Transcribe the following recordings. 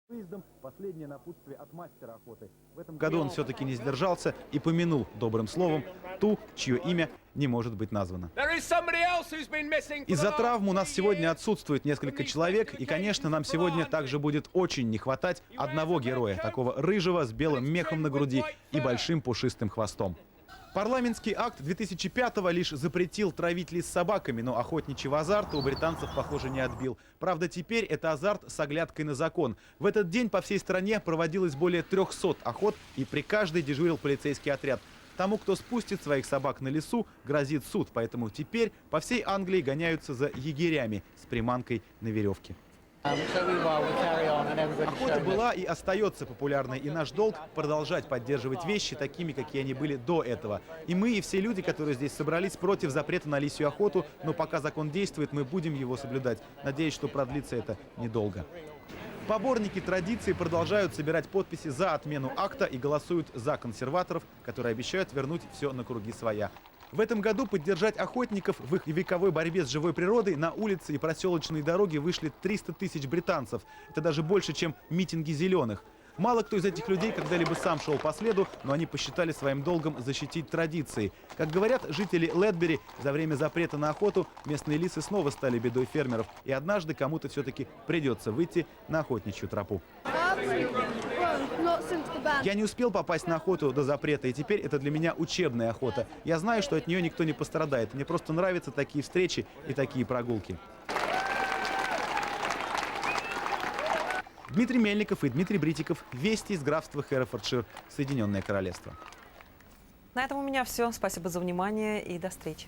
Выездом последнее напутствие от мастера охоты. В этом году он все-таки не сдержался и помянул добрым словом ту, чье имя не может быть названо. Из-за травм у нас сегодня отсутствует несколько человек, и, конечно, нам сегодня также будет очень не хватать одного героя, такого рыжего с белым мехом на груди и большим пушистым хвостом. Парламентский акт 2005-го лишь запретил травить лис собаками, но охотничьего азарта у британцев, похоже, не отбил. Правда, теперь это азарт с оглядкой на закон. В этот день по всей стране проводилось более 300 охот, и при каждой дежурил полицейский отряд. Тому, кто спустит своих собак на лесу, грозит суд, поэтому теперь по всей Англии гоняются за егерями с приманкой на веревке. Охота была и остается популярной, и наш долг продолжать поддерживать вещи такими, какие они были до этого. И мы, и все люди, которые здесь собрались, против запрета на лисью охоту, но пока закон действует, мы будем его соблюдать. Надеюсь, что продлится это недолго. Поборники традиции продолжают собирать подписи за отмену акта и голосуют за консерваторов, которые обещают вернуть все на круги своя. В этом году поддержать охотников в их вековой борьбе с живой природой на улицы и проселочные дороги вышли 300 тысяч британцев. Это даже больше, чем митинги зеленых. Мало кто из этих людей когда-либо сам шел по следу, но они посчитали своим долгом защитить традиции. Как говорят жители Ледбери, за время запрета на охоту местные лисы снова стали бедой фермеров. И однажды кому-то все-таки придется выйти на охотничью тропу. Я не успел попасть на охоту до запрета, и теперь это для меня учебная охота. Я знаю, что от нее никто не пострадает. Мне просто нравятся такие встречи и такие прогулки. Дмитрий Мельников и Дмитрий Бритиков. Вести из графства Херефордшир, Соединенное Королевство. На этом у меня все. Спасибо за внимание и до встречи.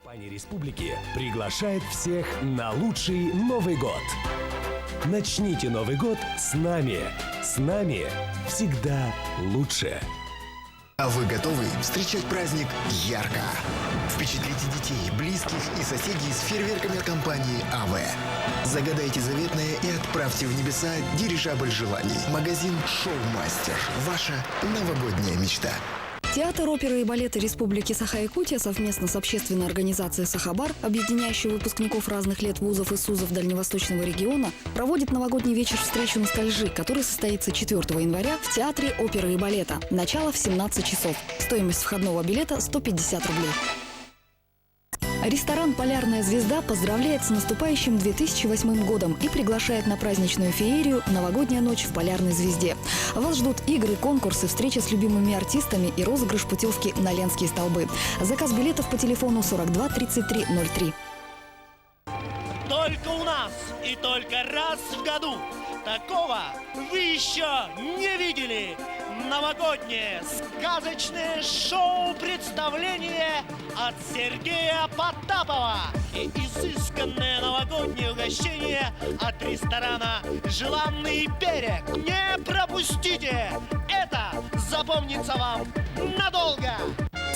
Компания Республики приглашает всех на лучший Новый год. Начните Новый год с нами. С нами всегда лучше. А вы готовы встречать праздник ярко? Впечатлите детей, близких и соседей с фейерверками от компании АВ. Загадайте заветное и отправьте в небеса дирижабль желаний. Магазин «Шоу-мастер». Ваша новогодняя мечта. Театр оперы и балета Республики Саха-Якутия совместно с общественной организацией «Сахабар», объединяющей выпускников разных лет вузов и СУЗов Дальневосточного региона, проводит новогодний вечер встречу «Ностальжи», который состоится 4 января в Театре оперы и балета. Начало в 17 часов. Стоимость входного билета 150 рублей. Ресторан «Полярная звезда» поздравляет с наступающим 2008 годом и приглашает на праздничную феерию «Новогодняя ночь в Полярной звезде». Вас ждут игры, конкурсы, встреча с любимыми артистами и розыгрыш путевки на Ленские столбы. Заказ билетов по телефону 42 33 03. Только у нас и только раз в году такого вы еще не видели. Новогоднее сказочное шоу-представление от Сергея Потапова. И изысканное новогоднее угощение от ресторана «Желанный берег». Не пропустите! Это запомнится вам надолго!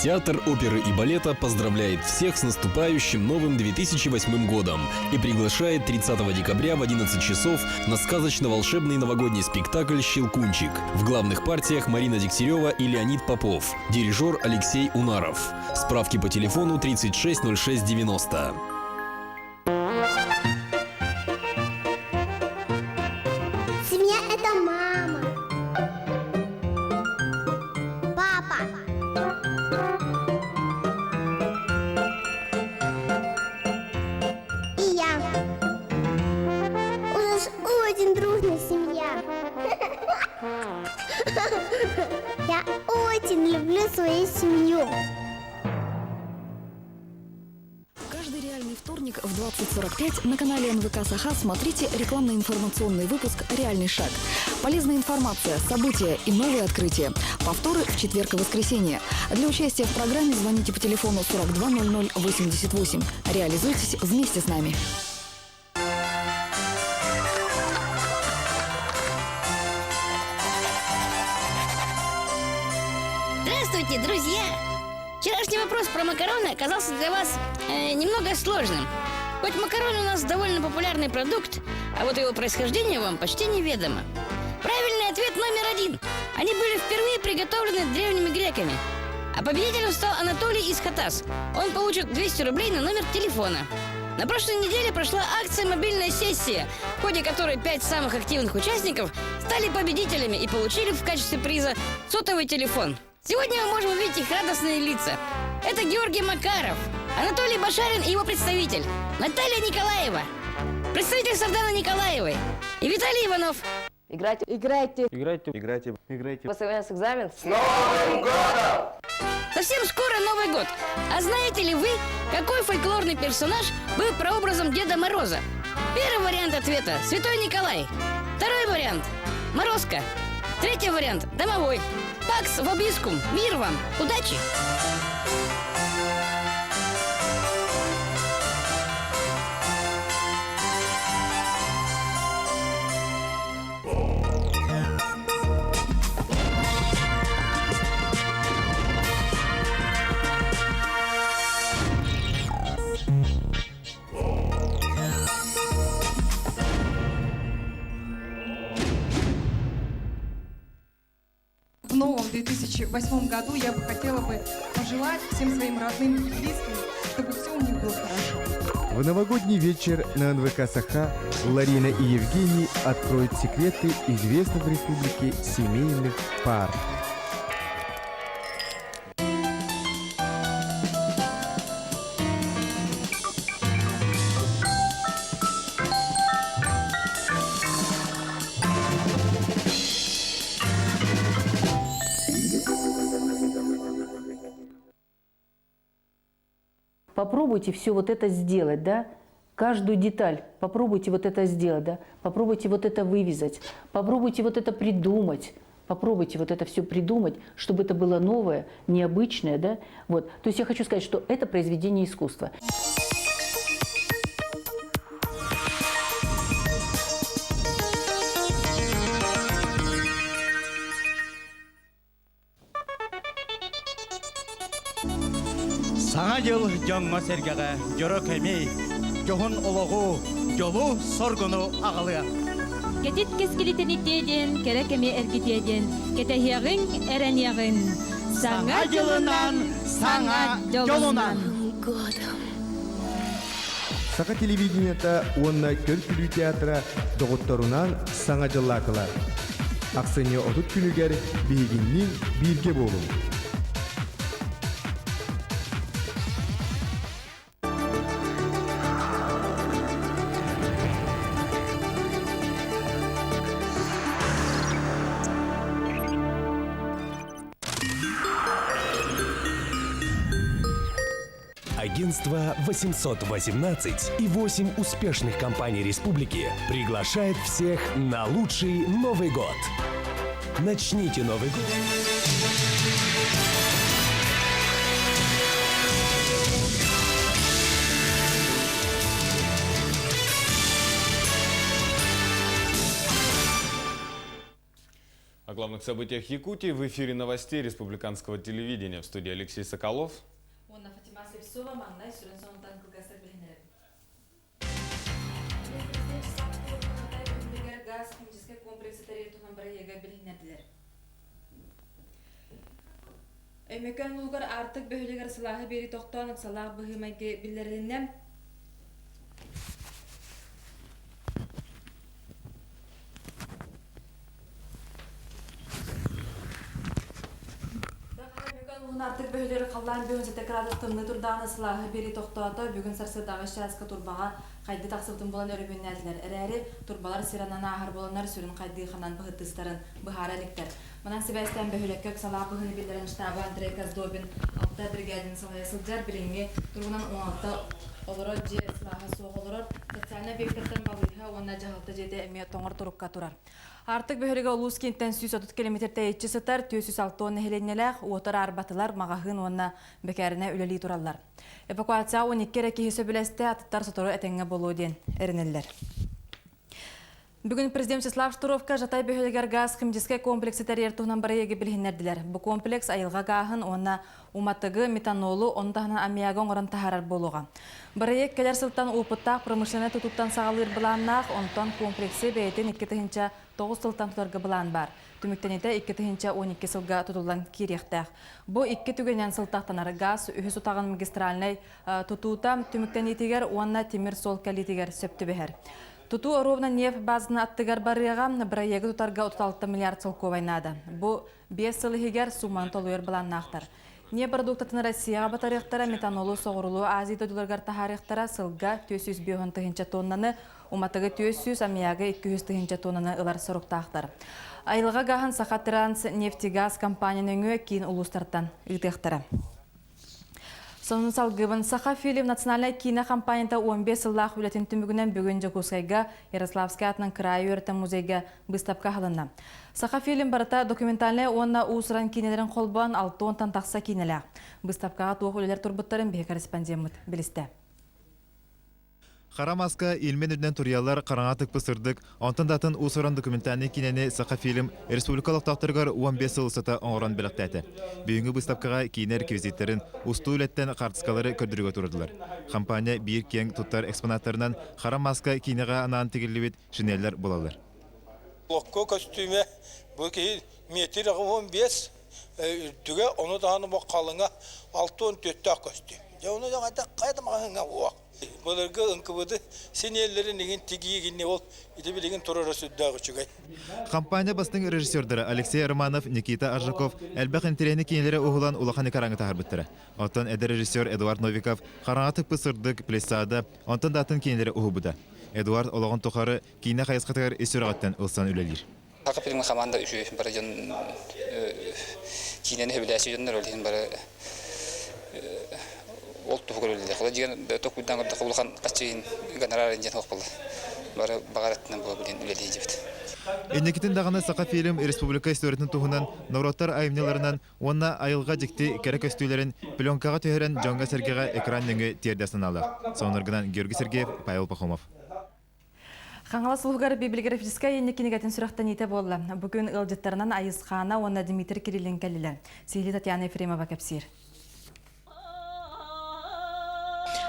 Театр оперы и балета поздравляет всех с наступающим новым 2008 годом и приглашает 30 декабря в 11 часов на сказочно-волшебный новогодний спектакль «Щелкунчик». В главных партиях Марина Дегтярева и Леонид Попов, дирижер Алексей Унаров. Справки по телефону 360690. Семья – это мама, папа, и я. У нас очень дружная семья. Я очень люблю свою семью. Каждый реальный вторник в 20.45 на канале НВК Саха смотрите рекламно-информационный выпуск «Реальный шаг». Полезная информация, события и новые открытия. Повторы в четверг и воскресенье. Для участия в программе звоните по телефону 42 00 88. Реализуйтесь вместе с нами. Здравствуйте, друзья! Вчерашний вопрос про макароны оказался для вас немного сложным. Хоть макароны у нас довольно популярный продукт, а вот его происхождение вам почти неведомо. Правильный ответ номер один. Они были впервые приготовлены древними греками. А победителем стал Анатолий из Хатас. Он получит 200 рублей на номер телефона. На прошлой неделе прошла акция «Мобильная сессия», в ходе которой пять самых активных участников стали победителями и получили в качестве приза сотовый телефон. Сегодня мы можем увидеть их радостные лица. Это Георгий Макаров, Анатолий Башарин и его представитель, Наталья Николаева, представитель Сардана Николаевой и Виталий Иванов. Играйте, играйте, Играйте, играйте, играйте. СМС экзамен. С Новым годом! Совсем скоро Новый год. А знаете ли вы, какой фольклорный персонаж был прообразом Деда Мороза? Первый вариант ответа – Святой Николай. Второй вариант – Морозко. Третий вариант – Домовой. Пакс вобискум. Мир вам. Удачи! В новом 2008 году я бы хотела бы пожелать всем своим родным и близким, чтобы все у них было хорошо. В новогодний вечер на НВК «Саха» Ларина и Евгений откроют секреты известных в республике семейных пар. Попробуйте все вот это сделать, да? Каждую деталь попробуйте вот это сделать, да? Попробуйте вот это вывязать, попробуйте вот это придумать. Попробуйте вот это все придумать, чтобы это было новое, необычное, да? Вот. То есть я хочу сказать, что это произведение искусства. Саҥа дьыл дьоҥҥо-сэргэҕэ дьоро кэми, дьоһун олоҕу, дьолу-соргуну аҕалыа. Кэтит кэскилитин итиэ диэн, кэрэ кэми эргитиэ диэн, кэтэһиэҕиҥ, эрэниэҕиҥ. Саҥа дьылынан, саҥа дьолунан! Саха телевидениета уонна көр-күлүү театра доҕотторунаан Саҥа дьыллаатылар. Ахсынньы 30 күнүгэр биһигинниин бииргэ буолуҥ! Агентство 818 и 8 успешных компаний республики приглашает всех на лучший Новый год. Начните Новый год. О главных событиях Якутии в эфире новостей республиканского телевидения. В студии Алексей Соколов. Уонна Фатима Слепцова маҥнай сүрүн сонунтан кылгастык билиһиннэрэбин. Газ химическэй комплексы тэрийэр туһунан бырайыагы билиһиннэрдилэр. Өймөкөөн улууһугар Аартык бөһүөлэгэр сылааһы биэрии тохтоон ыксалаах быһыы-майгы биллэрилиннэ. Уһун артык бөһүлэри халлаан бүгүн сэтэ кыраадыс тымныы турдаҕына сылааһы биэрии тохтоото. Бүгүн сарсыардаҕы чааска турбаҕа хайды тахсыбытын булан өрөмүөннээтилэр эрээри, турбалар сир аннан ааһар буоланнар сүрүн хайдыы ханан быһыттыыстарын быһаара иликтэр. Манан сибээстээн бөһүөлэккэ ыксалаах быһыыны биллэрэн штаба Андрей Каздобин алта бригаданы салайа сылдьар. Билиҥҥи туругунан 16 олорор дьиэ сылааһа суох олорор. Социальнай объектартан балыыһа уонна дьаһалта дьиэтэ эмиэ тоҥор турукка турар. Артык бөһүөлэгэ улуус киинтэн 130 километр тэйиччи сытар 460 нэһилиэнньэлээх, уотар аарбатылар, маҕаһыын уонна бэкээринэ үлэлии тураллар. Эвакуацияҕа 12 эрэ киһи сөбүлэстэ, атыттар сотору этэҥҥэ буолуо диэн эрэнэллэр. Бүгүн президент Вячеслав Штыровка Жатай бөһүөлэгэр гаас химическэй комплексы тэрийэр туһунан бырайыагы билиһиннэрдилэр. Бу комплекс айылҕа гааһын уонна уматыгы, метанолу, ону таһынан аммиагы оҥорон таһаарар буолуоҕа. Бырайыак кэлэр сылтан уопуттаах промышленнай тутууттан саҕалыыр былааннаах, онтон комплексы бэйэтин 2000 9 сылтан тутарга былаан баар. Түмүктэниитэ 2012 сылга тутуллан киириэхтээх. Бу икки түгэнинэн сылтахтанар газ үһүс утаҕын магистральнай тутуута түмүктэниитигэр уонна тимир суол кэлиитигэр сөп түбэһэр. Тутуу оруобуна нефть базатын аттыгар барыаҕа, бырайыагы тутарга 36 миллиард солкуобай наада. Бу 5 сыл иһигэр сууманы толуйар былааннаахтар. Ньиэп продуктатын Россияҕа батарыахтара, метанолу соҕурулуу Азия дойдуларыгар таһаарыахтара, сылга 450 тыһыынча тоннаны, уматыгы 400, аммиагы 200 тыһыынча тоннаны ылар соруктаахтар. Айылҕа гааһын Сахатранс нефтегаз компания нөҥүө киин улуустартан ыытыахтара. Сонун салгыбын Саха фильм национальнай киинэ компанията 15 сыллаах үлэтин түмүгүнэн бүгүн Дьокуускайга Ярославскай аатынан кыраайы үөрэтэн музейга быыстапка аһылынна. Саха фильм барыта документальнай уонна уус-уран киинэлэрин холбоон 60-тан тахса киинэлээх. Быыстапкаҕа туох үлэлэр турбуттарын биһи корреспондеммыт билистэ. Хара маска Ильмен үрдүнэн туруйалар хараҥа тыкпыт сырдык, онтон да атын уус-уран документальнай киинэни Сахафильм республика олохтоохторугар 15 сыл устата оҥорон бэлэхтээтэ. Бүгүҥҥү быыстапкаҕа киинэ реквизиттэрин, устуу үлэттэн хаартыскалары көрдөрүүгэ туруордулар. Хампаанньа биир киэҥ туттар экспонаттарынан хара маска киинэҕэ анаан тигиллибит шинеллэр буолаллар. Локко көстүүмэ бу киһи метр 15 үрдүгэ, ону даҕаны бу халыҥа 64-тээх көстүүм. Дьэ ону хайа да маҕаһыыҥҥа уох. Былыргы ынкыбыды синиэллэрин игин тигиигинни ол ити билигин турара сүрдээх үчүгэй. Хампаанньа бастыҥ режиссердара Алексей Романов, Никита Аржаков элбэх интэриэһинэй киинэлэри уһулан улахан экраҥҥа таһаарбыттара. Оттон эдэр режиссер Эдуард Новиков хараҥа тыкпыт сырдык, Плесада, онтон да атын киинэлэри уһулбута. Эдуард олоҕун тухары киинэ хайысхатыгар ис сүрэҕиттэн ылсан үлэлиир. Саха фильмҥа хамаанда үчүгэй бары дьон киинэни сөбүлээччи дьоннор ол иһин бары ол туһугар үлэлиэх. Ол дьиэн токуйдаан көрдөххө улахан хаччыйын гонорар диэн суох буолла. Бары баҕар өттүнэн буола билин үлэлии дьибит. Инникитин даҕаны Сахафильм республика историятын туһунан норуоттар айымньыларынан уонна айылҕа дьикти кэрэ көстүүлэрин пленкаҕа түһэрэн дьоҥҥо-сэргэҕэ экран нөҥүө тиэрдэ санаалаах. Соноргунан Георгий Сергеев, Павел Пахомов. Хаҥалас улууһугар библиографическай инник кинигэтин сүрэхтэниитэ буолла. Бу күн ыалдьыттарынан Айысхаана уонна Дмитрий Кириллин кэллилэр. Сиһилии Татьяна Ефремова кэпсиир.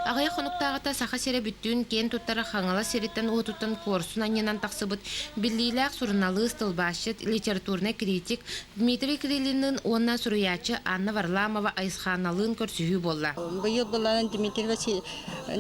Аҕыйах хонуктааҕыта Саха сирэ бүттүүн киэн туттара Хаҥалас сириттэн уотуттан куорсун анньынан тахсыбыт биллиилээх суруналыыс, тылбаасчыт, литературнай критик Дмитрий Кириллинныын уонна суруйааччы Анна Варламова Айысхааналыын көрсүһүү буолла. Быйыл былаан Дмитрий Васильевич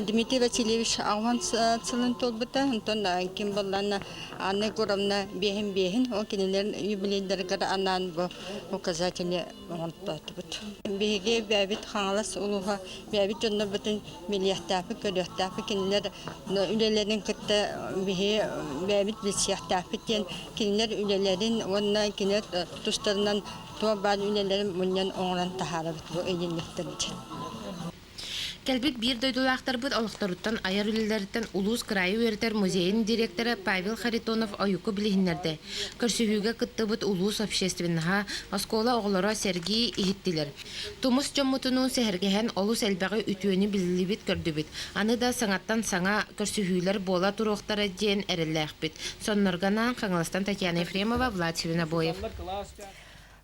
Дмитрий Васильевич аҕыс сылын туолбута, онтон ким буоллаҕына Анна Егоровна биэһин биэһин, ол кинилэр юбилейдарыгар анаан бу указатели оҥортоотубут. Биһиги бэйэбит Хаҥалас улууһа бэйэбит дьоннорбутун билиэхтээхпит, көрүөхтээхпит, кинилэр үлэлэрин кытта биһи бэйэбит билсиэхтээхпит диэн кинилэр үлэлэрин уонна кинилэр тустарынан туох баар үлэлэрин мунньан оҥорон таһаарабыт бу ыйынньыктарбытын. Кэлбит биир дойдулаахтарбыт олохторуттан айар үлэлэриттэн улуус кыраайы үөрэтэр музейын директора Павел Харитонов ойуку билиһиннэрдэ. Көрсүһүүгэ кыттыбыт улуус общественноһа, оскуола оҕолоро сэргии иһиттилэр. Тумус дьоммутунуун сэһэргэһэн олус элбэҕи үтүөнү биллибит-көрдүбүт. Аны да саҥаттан саҥа көрсүһүүлэр буола туруохтара диэн эрэллээхпит. Соннорго анаан Хаҥаластан Татьяна Ефремова, Влад Свинобоев.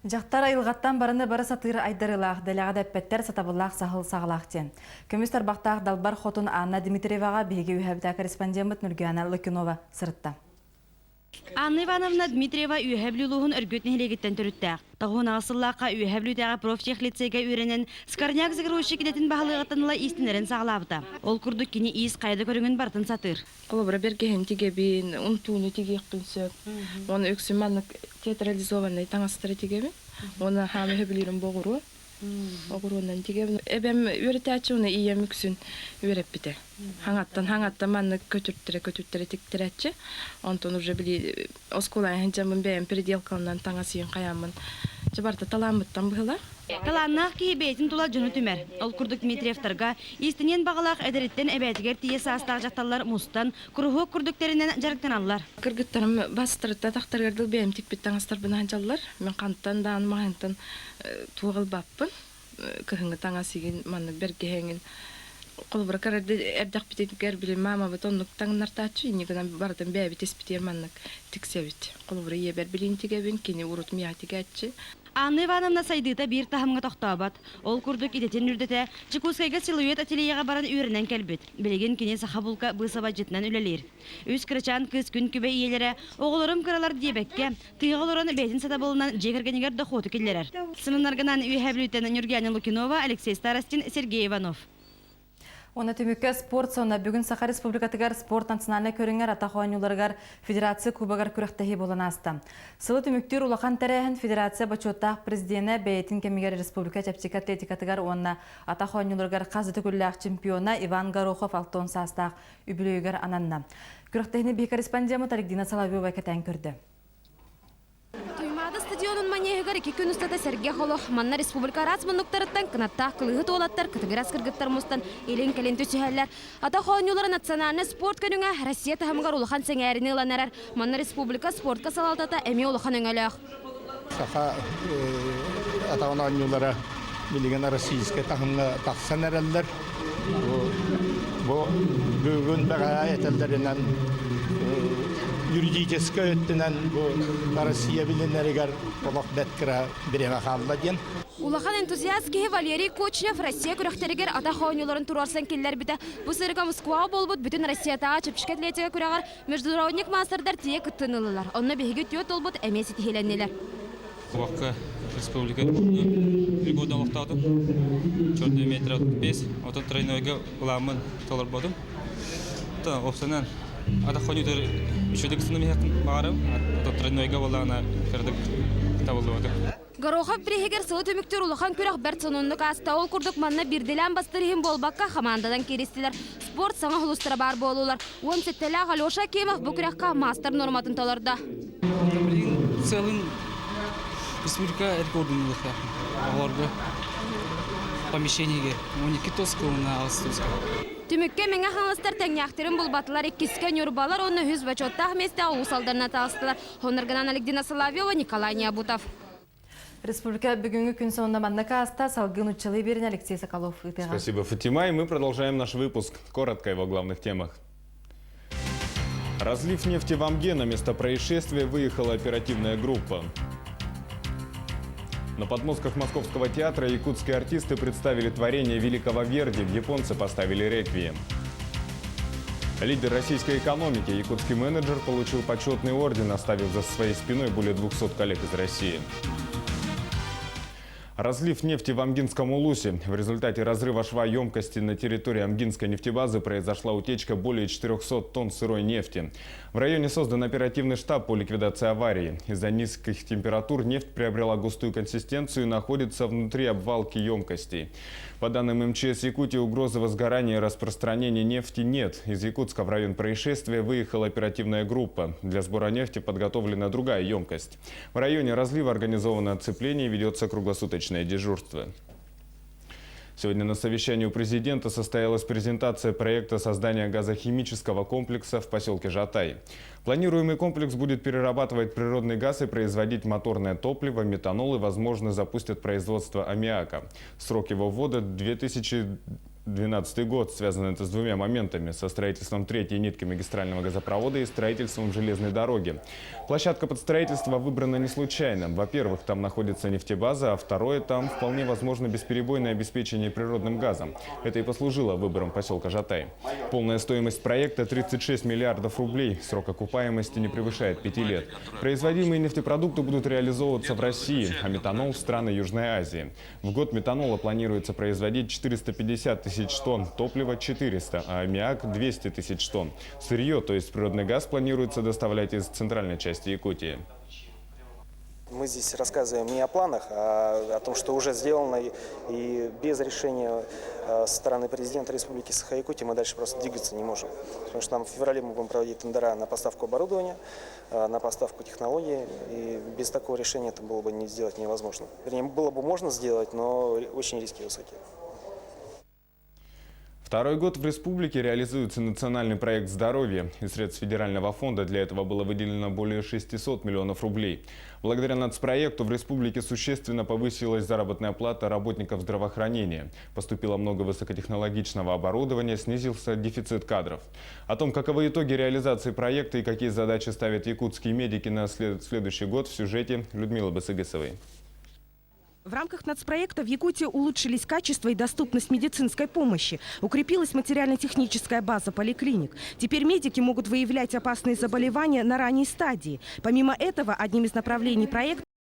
Дьахтар айылҕаттан барыны бары сатыыр айдарыылаах, дэлэҕэ да эппэттэр сатабыллаах саһыл саҕалаах диэн. Көмүс тарбахтаах далбар хотун Анна Дмитриеваҕа биһиги үһэбитэ корреспондеммыт Нургиана Лыкинова сырытта. Анна Ивановна Дмитриева Үөһээ Бүлүү улууһун Өргүөт нэһилиэгиттэн төрүттээх. Тоҕуһун аҕыс сыллаахха Үөһээ Бүлүүтээҕи профтехлицейгэ үөрэнэн, скорняк загрузчик идэтин баһылыаҕыттан ыла иистэнэрин саҕалаабыта. Ол курдук кини иис хайа да көрүҥүн барытын сатыыр. Холобура, бэргэһэни тигэбин, унтууну тигиэхпин сөп. Уонна үксүн маннык театрализованнай таҥастары тигэбин. Уонна хаама сөбүлүүрүм бу оҕуруо. Оҕуруонан тигэбин. Эбэм үөрэтээччи уонна ийэм үксүн үөрэппитэ. Хаҥаттан хаҥаттан маннык көтүртэрэ-көтүртэрэ тиктэрээччи. Онтон уже били оскуолаҕа сылдьаммын бэйэм переделкаланан таҥас иин хайааммын дьэ барыта талааммыттан быһыылаах. Талааннаах киһи бэйэтин тула дьону түмэр. Ол курдук Дмитриевтарга иистэниэн баҕалаах эдэриттэн эбээтигэр тиийэ саастаах дьахталлар мустан, куруһуок курдук тэринэн дьарыктаналлар. Кыргыттарым бастарыта тахтарыгар дыл бэйэм тикпит таҥастарбын аһдьаллар. Мин хантан даҕаны маҕаһыынтан туох ылбаппын. Кыһыҥҥы таҥас игин маннык бэргэһэҥин холобура кырарды эрдэхпитигэр били маамабыт оннук таҥнартааччы инньэ гынан барытын бэйэбит испитигэр маннык тиксэбит. Холобура ийэбэр билин тигэбин, кини урут миэхэ тигээччи. Анна Ивановна сайдыыта биир таһымҥа тохтообот. Ол курдук идэтин үрдэтэ Дьокуускайга Силуэт ательеҕа баран үөрэнэн кэлбит. Билигин кини Сахабулка быысабайдьытынан үлэлиир. Үс кырачаан кыыс күн күбэй ийэлэрэ оҕолорум кыралар диэбэккэ, тыаҕа олорон бэйэтин сатабылынан дьиэ кэргэнигэр дохуоту киллэрэр. Сымыннаргынан Үөһээ Бүлүүттэн Ньургуяна Лукинова, Алексей Старостин, Сергей Иванов. Уонна түмүккэ спорт сонуна бүгүн Саха Республикатыгар спорт национальнай көрүҥэр атах оонньууларыгар Федерация Кубогар күрэхтэһии буолан ааста. Сылы түмүктүүр улахан тэрээһин Федерация бочуоттаах президенэ бэйэтин кэмигэр республика чэпчэки атлетикатыгар уонна атах оонньууларыгар хас да төгүллээх чемпиона Иван Горохов 60 саастаах үбүлүөйүгэр ананна. Күрэхтэһиини биһи корреспондеммыт Александра Соловьева кэтээн көрдө. Туймаада стадионун манеһыгар икки күн устата сэргэх олох. Манна республика араас муннуктарыттан кынаттаах кылыһыт уолаттар, кытыгырас кыргыттар мустан илин-кэлин түсүһэллэр. Атах оонньуулара национальнай спорт көрүҥэ Россия таһымыгар улахан сэҥээрини ылан эрэр. Манна республика спортка салалтата эмиэ улахан өҥөлөөх. Саха атаҕын оонньуулара билигин российскай таһымҥа тахсан эрэллэр. Бу бүгүн бэҕэһээ этэллэринэн юридическай өттүнэн бу Россия билинэригэр олох бэрт кыра бириэмэ хаалла диэн. Улахан энтузиаст киһи Валерий Кочнев Россия күрэхтэригэр атах оонньууларын туруорсан киллэрбитэ. Бу сырыыга Москваҕа буолбут бүтүн Россиятааҕы чэпчэки атлетика күрэҕэр международник маастардар тиийэ кыттыыны ыллылар. Онно биһиги түөрт уолбут эмиэ ситиһиилэннилэр. Кубокка республика рекордун олохтоотум. Черный метр 35, отон тройнойга ыламмын толорботум. Опсанан атах хонютер үчүдүк сыным иһэххин баҕарым. Отон тройнойга буоллаҕына кырдык табыллыбатым. Горохов бириһигэр сылы түмүктүүр улахан күрэх бэрт сонуннук ааста. Ол курдук манна биирдилээн бастыыр иһин буолбакка, хамаанданан кииристилэр. Спорт саҥа холустара баар буолуулар. Уон сэттэлээх Алеша Акимов бу күрэххэ маастар нуорматын толордо. Билигин сыалын республика рекордун ылыахтаахпын. Оҕолорго помещениеге 12 тоска уонна 8 тоска. Түмүккэ Мэҥэ Хаҥаластар тэҥнээхтэрин булбатылар. Иккискэ Ньурбалар уонна үһүс бочуоттаах миэстэҕэ Уус Алданна таҕыстылар. Хонноргынан Александра Соловьева, Николай Необутов. Республика бүгүҥҥү күн сонуна манна кааста салгыы нуччалыы биэрин Алексей Соколов ыытыаҕа. Спасибо, Фатима. И мы продолжаем наш выпуск. Коротко о его главных темах. Разлив нефти в Амге на место происшествия выехала оперативная группа. На подмостках Московского театра якутские артисты представили творение великого Верди. Японцы поставили реквием. Лидер российской экономики, якутский менеджер, получил почетный орден, оставив за своей спиной более 200 коллег из России. Разлив нефти в Амгинском Улусе. В результате разрыва шва емкости на территории Амгинской нефтебазы произошла утечка более 400 тонн сырой нефти. В районе создан оперативный штаб по ликвидации аварии. Из-за низких температур нефть приобрела густую консистенцию и находится внутри обвалки емкостей. По данным МЧС Якутии, угрозы возгорания и распространения нефти нет. Из Якутска в район происшествия выехала оперативная группа. Для сбора нефти подготовлена другая емкость. В районе разлива организовано оцепление и ведется круглосуточное дежурство. Сегодня на совещании у президента состоялась презентация проекта создания газохимического комплекса в поселке Жатай. Планируемый комплекс будет перерабатывать природный газ и производить моторное топливо, метанол и, возможно, запустят производство аммиака. Срок его ввода – 2012 год. Связано это с двумя моментами – со строительством третьей нитки магистрального газопровода и строительством железной дороги. Площадка под строительство выбрана не случайно. Во-первых, там находится нефтебаза, а второе, там вполне возможно бесперебойное обеспечение природным газом. Это и послужило выбором поселка Жатай. Полная стоимость проекта – 36 миллиардов рублей. Срок окупаемости не превышает 5 лет. Производимые нефтепродукты будут реализовываться в России, а метанол – в страны Южной Азии. В год метанола планируется производить 450 тысяч тонн, топлива – 400, а аммиак – 200 тысяч тонн. Сырье, то есть природный газ, планируется доставлять из центральной части Якутии. Мы здесь рассказываем не о планах, а о том, что уже сделано, и без решения со стороны президента Республики Саха-Якутия мы дальше просто двигаться не можем. Потому что нам в феврале мы будем проводить тендера на поставку оборудования, на поставку технологий, и без такого решения это было бы не сделать невозможно. Вернее, было бы можно сделать, но очень риски высокие. Второй год в республике реализуется национальный проект «Здоровье». Из средств федерального фонда для этого было выделено более 600 миллионов рублей. Благодаря нацпроекту в республике существенно повысилась заработная плата работников здравоохранения. Поступило много высокотехнологичного оборудования, снизился дефицит кадров. О том, каковы итоги реализации проекта и какие задачи ставят якутские медики на следующий год в сюжете Людмилы Басыгысовой. В рамках нацпроекта в Якутии улучшились качество и доступность медицинской помощи. Укрепилась материально-техническая база поликлиник. Теперь медики могут выявлять опасные заболевания на ранней стадии. Помимо этого, одним из направлений проекта